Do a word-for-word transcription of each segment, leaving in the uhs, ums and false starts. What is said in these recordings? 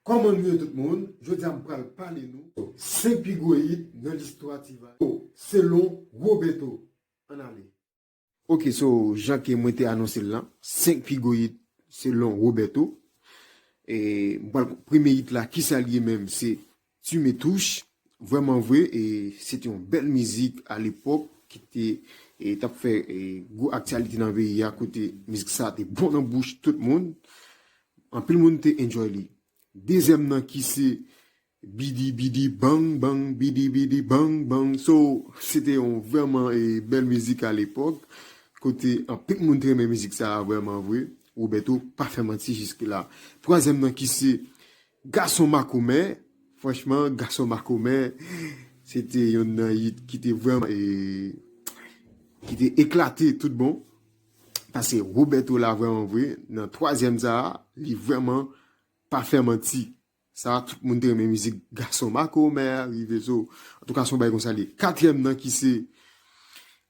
Kòman nou ye tout moun? Jodi a m pral pale nou senk pi gwo hit nan listwa T-Vibe selon Roberto. Ann ale. Ok, so jan ke mwen te anonse l lan, senk pi gwo hit selon Roberto. E m pral premye hit la, kisa l ye menm? Se Tu me touches. Vrèman vre, e se te yon bèl mizik alepòk ki te e, t ap fè e, gwo aktyalite nan peyi a, kote mizik sa te bon nan bouch tout moun. Anpil moun te enjoy li. Dezyèm nan ki se Bidi bidi bang bang, bidi bidi bang bang. So, se te yon vrèman e, bèl mizik alepòk, kote anpil moun te renmen mizik sa a vrèman vre. Roberto pa fè manti jiske la. Twazyèm nan ki se Gason Makomè. Franchman, Gason Makomè, se te youn nan hit ki te vrèman e, ki te eklate tout bon. Paske Roberto la vrèman vre, nan twazyèm sa a, li vrèman pa fè manti. Sa, tout moun te renmen mizik Gason Makomè rive sou. Antouka, se yon bagay konsa li ye. Katriyèm nan ki se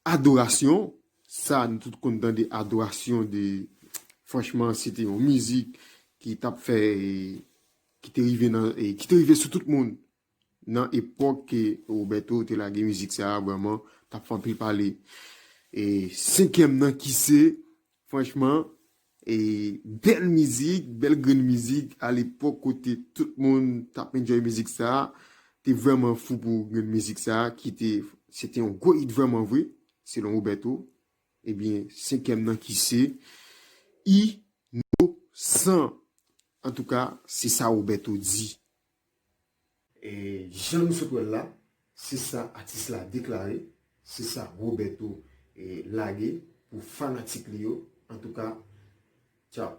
Adorasyon. Sa, nou tout konn tande Adorasyon de. Franchman, se te yon mizik ki t ap fè, e, ki te rive nan, e, ki te rive sou tout moun nan epòk ke Roberto te lage mizik sa a, vrèman, t ap fè anpil pale. E senkyèm nan ki se, franchman, e bèl mizik, bèl grenn mizik, alepòk kote tout moun t ap enjoy mizik sa a, te vrèman fou pou grenn mizik sa a, ki te, se te yon gwo hit vrèman vre, selon Roberto. Ebyen, senkyèm nan ki se Inosan. Antouka, se sa Roberto di. E jan nou sot wè l la, se sa atis la deklare, se sa Roberto e, lage pou fanatik li yo. Antouka, tchaw.